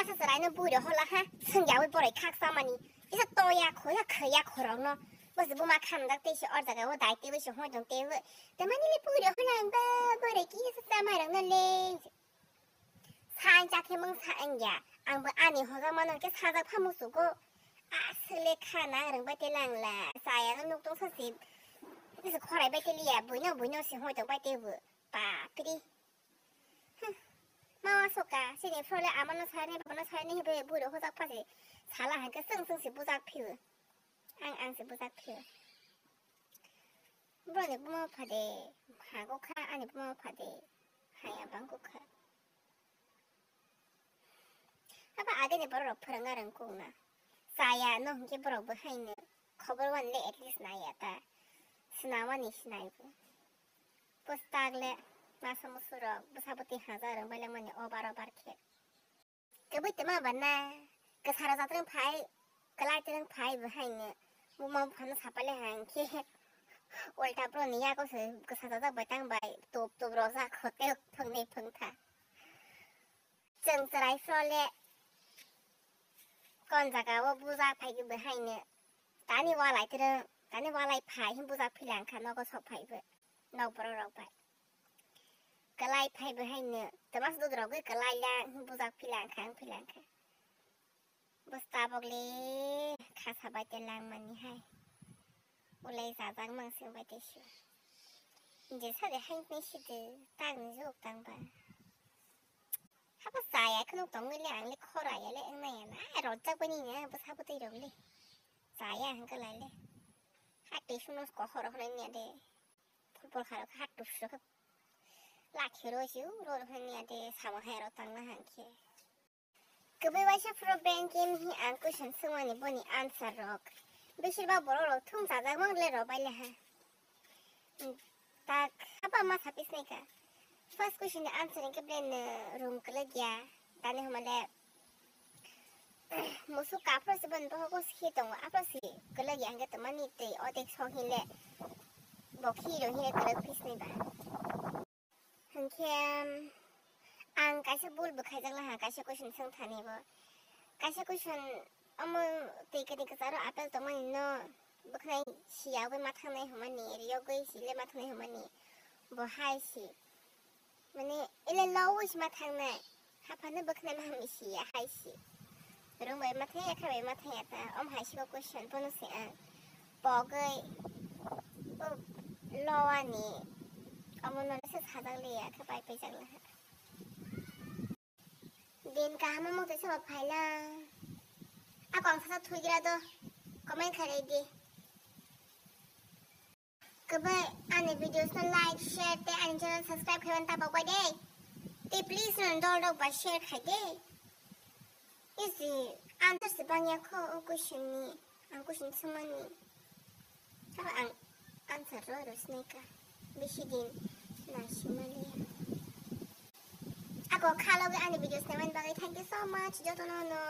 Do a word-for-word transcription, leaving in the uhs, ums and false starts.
Sa chwraino bui rok hola ha, swngyawi boroi khak chamani. Isa toya khoya khaya khorokno. Bo se buma khamjak tei se o jaga o dai tei se hoi tong tei. Tamani le bui rok hola ang ba boroi ki sa chamai rokno le. Sa ang chakhe mung sa ang ya. Ang bo ani hoga mano ke sajak phamu sugo. A sele khana rwng bai te langla. Saya no nuk tong sa se. Isa khorai bai te liya. Buino buino se hoi tong bai te bu. Papri. Huh. Mawa soka, sini frole amano saini, babano saini, hibe buro hojak pase. Sala hangke seng seng si bujak phiyo. Ang ang si bujak phiyo. Broni buma phade, hago kha, ani buma phade, haya bangko kha. Aba ageni borok rok phwrwng arwng kukna. Chaya no hwnkhe borok bo haino khobor wani le at least naiya ta. Swnamani sinai bo. Bwswk le masa musu rok bwsa bwtwi hajar wng bai langmani obar obar khe. Kwbui twma ba na kwsa rok jatrwng phai kwlai twrwng phai bo haino buma buphano sapai le hang khe ulta bro ni yago se kwsa jajak bai tang bai tup tup rojak hotel phwngnai phwngtha. Chwng chwrai phro le kon jaga o bujak phai khe bo haino tani walai twrwng tani walai phai hin bujak philang kha nogo sok phai bo nok borok rok bai. Kwlai phai bo haino twma se dudrogwi kwlai ya hwn bujak philang kha wng philang kha. Bwswk tabok le khasa bai te langmani hai. Ulai jajak mang se bai te se. Je sa de haino ni si de tak ni jok tang ba. Habo chaya kheno tongwi le ang le khoraya le wng nai ya na. Ai rojak bai ni ya bwsa bwtwi rok le. Chaya hwn kwlai le. Ha te suno ko horo hwnwi ya de. Football kharo kha hatu sro kha. Lakhi roi si uro hwnwi ya de samo hai ro tang na hang khe. Kwbui waisa phuru bank game hi ang question swngmani boni answer rok. Beshirbak borok rok thung chajak mang le rok bai le ha. Hmm, tak haba ma sapis nai ka. First question ni answer hwnkhe ble no room kwlwk ya. Tani hwnba le Musuk aphro se boni bohogo se tongo, aphro se kwlwk ya hwnkhe twmani twi odek song hinle bo khiro hinle kwlwk phisni ba. Hwnkhe, um, ang kaisa bul bwkhaijak laha, kaisa question swng thani bo. Kaisa question omo twi kwrwi kwcharo apple tongmani no bwkhnai siya bai ma thangnai hwnmani, riyogwi sile ma thangnai hwnmani bo hai si. Mane, ele lo wis ma thangnai. Haphano bwkhnai ma hamni siya hai si. Rung bai ma thangya, kha bai ma thangya ta. Om hai si ko question bono se ang. Pogwi, o, lo ani. Omo no se sajak liya, khe pai pai jak laha. Din kaham mo twi se phaila. Ako ang sasa thui gira do. Comment khai di. Kwbai ani videos no like, share tei ani channel subscribe khai mani ta bagwi de. Tei please no dol rok bai share khai de. Easy answer se bangya kho o question ni, ang question swngmani. Sabo ang answer rw rw sinai ka. Bisi din na simaliya. Ako khalogwi ani videos naimani bagwi thank you so much jotono no.